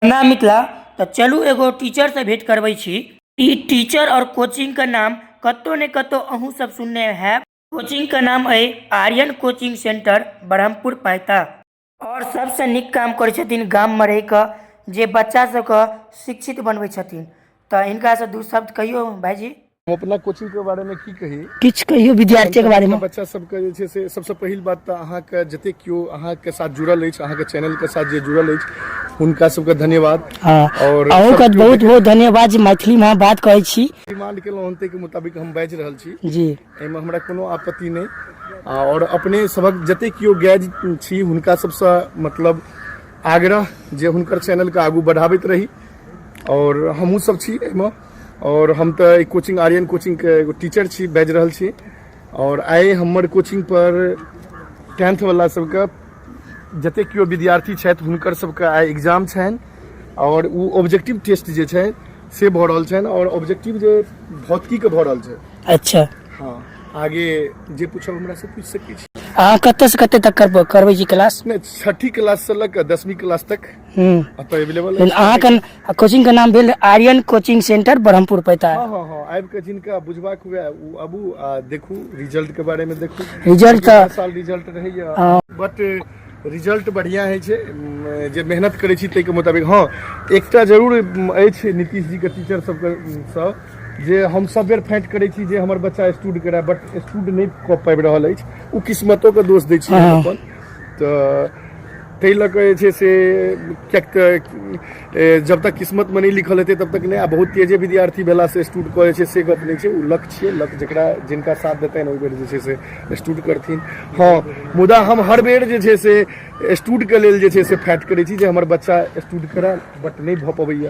प्रणाम मिथिला। तऽ चलू एगो टीचर से भेंट करबै छी। ई टीचर और कोचिंग के नाम कतौ ने कतौ अहूँ सब सुनने हैब। कोचिंग के नाम अइ आर्यन कोचिंग सेंटर ब्रह्मपुर पैता। और सबसे नीक काम करै छथिन गाम में रहि कऽ जे बच्चा सबके शिक्षित बनबै छथिन। तऽ हिनका से दू शब्द कहियौ भाईजी। हम अपना कोचिंग के बारे में की कही, किछु कहियौ विद्यार्थी के बारे में। बच्चा सबके जे छै से सबसँ पहिल बात तऽ अहाँके जतेक केओ अहाँके साथ जुड़ल अछि, अहाँके चैनल के साथ जे जुड़ल अछि, हुनका सबके धन्यवाद। और अहूँके सब बहुत बहुत धन्यवाद जे मैथिलीमे अहाँ बात कहै छी। डिमांड केलहुँ हन ताहिके मुताबिक हम बाजि रहल छी जी। एहिमे हमरा कोनो आपत्ति नहि। और अपने सबक जतेक केओ गायज छी हुनका सबसँ मतलब आग्रह जे हुनकर चैनलके आगू बढ़ाबैत रही, और हमहूँ सब छी एहिमे। और हम तऽ कोचिंग आर्यन कोचिंगके एगो टीचर छी, बाजि रहल छी। और आइ हमर कोचिंग पर 10th वाला सबके जतेक केओ विद्यार्थी छथि हुनकर सबके आइ एग्जाम छनि, और ओ ऑब्जेक्टिव टेस्ट जे छै से भऽ रहल छनि, और ऑब्जेक्टिव जे भौतिकीके भऽ रहल छै। अच्छा। हँ, आगे जे पूछब हमरा से पूछि सकै छी। अहाँ कतऽ से कते तक करबै छी क्लास? नहि, छठी क्लास से लऽ कऽ 10वीं क्लास तक एतऽ अवेलेबल लेकिन अहाँके कोचिंग के नाम भेल आर्यन कोचिंग सेंटर ब्रह्मपुर पैता। हँ हँ हँ, आबि कऽ जिनका बुझबाक हुए ओ आबू आ देखू, रिजल्ट के बारे में देखू। रिजल्ट तऽ हर साल रिजल्ट रहैया, बट रिजल्ट बढ़िया होइ छै जे मेहनत करै छी ताहिके मुताबिक। हँ, एकटा जरूर अछि नीतीश जी के टीचर सबके सँ जे हम सब बेर फाइट करै छी जे हमर बच्चा स्टूड करए, बट स्टूड नहि कऽ पाबि रहल अछि, ओ किस्मतोके दोष दै छी हम अपन। तऽ ताहि लऽ कऽ जे छै से किएक तऽ जब तक किस्मतमे नहि लिखल हेतै तब तक नहि। आ बहुत तेजे विद्यार्थी भेलासँ स्टूड कऽ जाइ छै से गप नहि छै, ओ लक छियै, लक जकरा जिनका साथ देतनि ओहि बेर जे छै से स्टूड करथिन। हँ, मुदा हम हर बेर जे छै से स्टूडके लेल जे छै से फाइट करै छी जे हमर बच्चा स्टूड करए, बट नहि भऽ पबैया।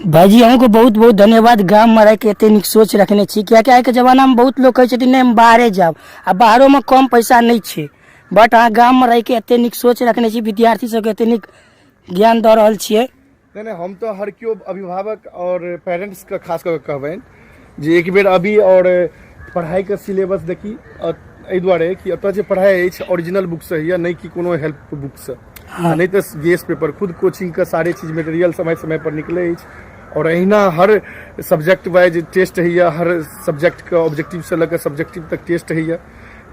भाईजी अहूँके बहुत बहुत धन्यवाद, गाममे रहिके एते नीक सोच रखने छी। कियाकि आइके जमानामे बहुत लोक कहै छथिन नहि हम बाहरे जायब, आ बाहरोमे कम पैसा नहि छै, बट अहाँ गाममे रहिके एते नीक सोच रखने छी, विद्यार्थी सबके एते नीक ज्ञान दऽ रहल छियै। नहि नहि, हम तऽ हर केओ अभिभावक और पेरेंट्सके खास कऽ कऽ कहबनि जे एक बेर अभी और पढ़ाइके सिलेबस देखी, एहि दुआरे कि एतऽ जे पढ़ाइ अछि ओरिजिनल बुकसँ होइए, नहि कि कोनो हेल्प बुकसँ, नहि तऽ गेस पेपर खुद कोचिंगके सारे चीज मटेरियल समय समय पर निकलै अछि। और अहिना हर सब्जेक्ट वाइज टेस्ट होइए, हर सब्जेक्टके ऑब्जेक्टिवसँ लऽ कऽ सब्जेक्टिव तक टेस्ट होइए,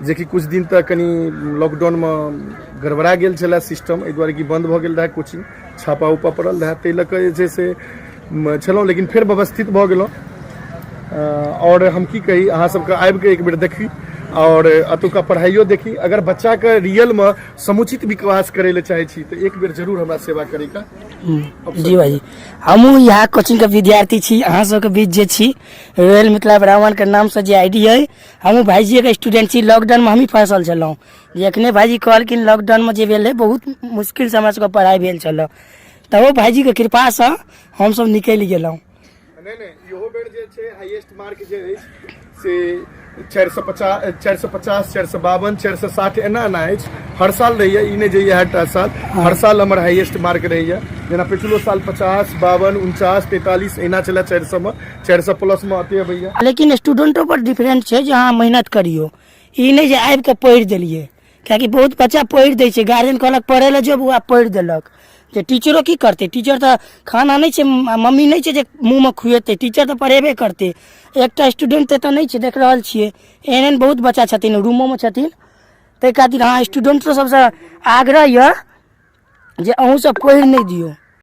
जेकि कुछ दिन तक कनि लॉकडाउनमे गड़बड़ा गेल छलै सिस्टम, एहि दुआरे कि बन्द भऽ गेल रहै कोचिंग, छापा उपा पड़ल रहै, ताहि लऽ कऽ जे छै से छलहुँ, लेकिन फेर व्यवस्थित भऽ गेलहुँ। आओर हम की कही, अहाँ सबके आबिके एक बेर देखी आओर एतुका पढ़ाइयो देखी। अगर बच्चाके रियलमे समुचित विकास करै लए चाहै छी तऽ एक बेर जरूर हमरा सेवा करैके। जी भाईजी, हमहूँ इएह कोचिंगके विद्यार्थी छी, अहाँ सबके बीच जे छी रॉयल मिथिला ब्राह्मणके नामसँ जे I D अइ, हमहूँ भाइजीएके स्टूडेंट छी। लॉकडाउनमे हमहीँ फँसल छलहुँ, जे एखने भाइजी कहलखिन लॉकडाउनमे जे भेल रहै बहुत मुश्किलसँ हमरा सबके पढ़ाइ भेल छलऽ, तऽ ओ भाइजीके कृपासँ हमसब निकलि गेलहुँ। नहि नहि, इहो बेर जे छै हाईएस्ट मार्क जे अछि से 450, 450, 452, 460 एना एना अछि, हर साल रहैया, ई नहि जे इएह टा साल, हर साल हमर हाईएस्ट मार्क रहैया। जेना पिछलो साल 50, 52, 49, 43 एना छलै, 400 मे, 400 प्लस मे अते अबैया। लेकिन स्टूडेंटो पर डिफरेंट छै जे अहाँ मेहनत करियौ, ई नहि जे आबि कऽ पढ़ि देलियै, कियाकि बहुत बच्चा पढ़ि दै छै, गार्जियन कहलक पढ़ै लए जो बौआ, पढ़ि देलक, जे टीचरो की करतै, टीचर तऽ खाना नहि छै, मम्मी नहि छै जे मुँहमे खुएतै, टीचर तऽ पढ़ेबे करतै। एकटा स्टूडेंट तऽ नहि छै, देख रहल छियै एहन एहन बहुत बच्चा छथिन, रूमोमे छथिन। ताहि खातिर अहाँ स्टूडेंटो सबसँ आग्रह यऽ जे अहूँ सब पढ़ि नहि दियौ।